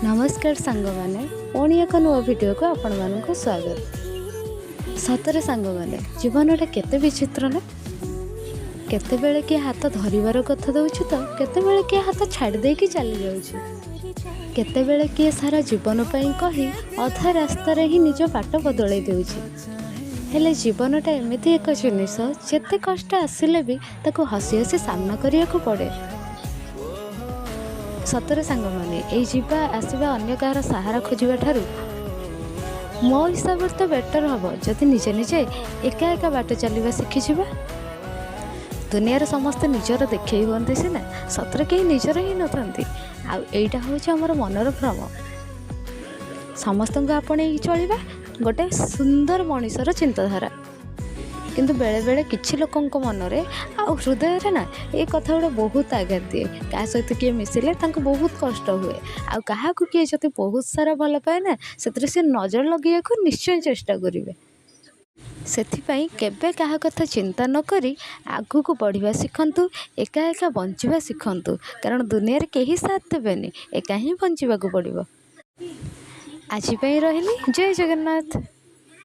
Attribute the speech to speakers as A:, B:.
A: ନମସ୍କାର ସାଙ୍ଗମାନେ, ପୁଣି ଏକ ନୂଆ ଭିଡ଼ିଓକୁ ଆପଣମାନଙ୍କୁ ସ୍ୱାଗତ। ସତରେ ସାଙ୍ଗମାନେ, ଜୀବନଟା କେତେ ବିଚିତ୍ର ନା? କେତେବେଳେ କିଏ ହାତ ଧରିବାର କଥା ଦେଉଛି ତ କେତେବେଳେ କିଏ ହାତ ଛାଡ଼ି ଦେଇକି ଚାଲି ଯାଉଛି। କେତେବେଳେ କିଏ ସାରା ଜୀବନ ପାଇଁ କହି ଅଧା ରାସ୍ତାରେ ହିଁ ନିଜ ବାଟ ବଦଳାଇ ଦେଉଛି। ହେଲେ ଜୀବନଟା ଏମିତି ଏକ ଜିନିଷ, ଯେତେ କଷ୍ଟ ଆସିଲେ ବି ତାକୁ ହସି ହସି ସାମ୍ନା କରିବାକୁ ପଡ଼େ। ସତରେ ସାଙ୍ଗମାନେ, ଏଇ ଯିବା ଆସିବା, ଅନ୍ୟ କାହାର ସାହାରା ଖୋଜିବା ଠାରୁ ମୋ ହିସାବରେ ତ ବେଟର୍ ହେବ ଯଦି ନିଜେ ନିଜେ ଏକା ଏକା ବାଟ ଚାଲିବା ଶିଖିଯିବା। ଦୁନିଆରେ ସମସ୍ତେ ନିଜର ଦେଖେଇ ହୁଅନ୍ତି ସିନା, ସତରେ କେହି ନିଜର ହିଁ ନଥାନ୍ତି। ଆଉ ଏଇଟା ହେଉଛି ଆମର ମନର ଭ୍ରମ। ସମସ୍ତଙ୍କୁ ଆପଣେଇକି ଚଳିବା ଗୋଟେ ସୁନ୍ଦର ମଣିଷର ଚିନ୍ତାଧାରା। କିନ୍ତୁ ବେଳେବେଳେ କିଛି ଲୋକଙ୍କ ମନରେ ଆଉ ହୃଦୟରେ ନା ଏ କଥା ଗୁଡ଼ା ବହୁତ ଆଘାତ ଦିଏ। କାହା ସହିତ କିଏ ମିଶିଲେ ତାଙ୍କୁ ବହୁତ କଷ୍ଟ ହୁଏ, ଆଉ କାହାକୁ କିଏ ଯଦି ବହୁତ ସାରା ଭଲ ପାଏ ନା, ସେଥିରେ ସେ ନଜର ଲଗେଇବାକୁ ନିଶ୍ଚୟ ଚେଷ୍ଟା କରିବେ। ସେଥିପାଇଁ କେବେ କାହା କଥା ଚିନ୍ତା ନ କରି ଆଗକୁ ବଢ଼ିବା ଶିଖନ୍ତୁ, ଏକା ଏକା ବଞ୍ଚିବା ଶିଖନ୍ତୁ। କାରଣ ଦୁନିଆରେ କେହି ସାଥ ଦେବେନି, ଏକା ହିଁ ବଞ୍ଚିବାକୁ ପଡ଼ିବ। ଆଜି ପାଇଁ ରହିଲି, ଜୟ ଜଗନ୍ନାଥ।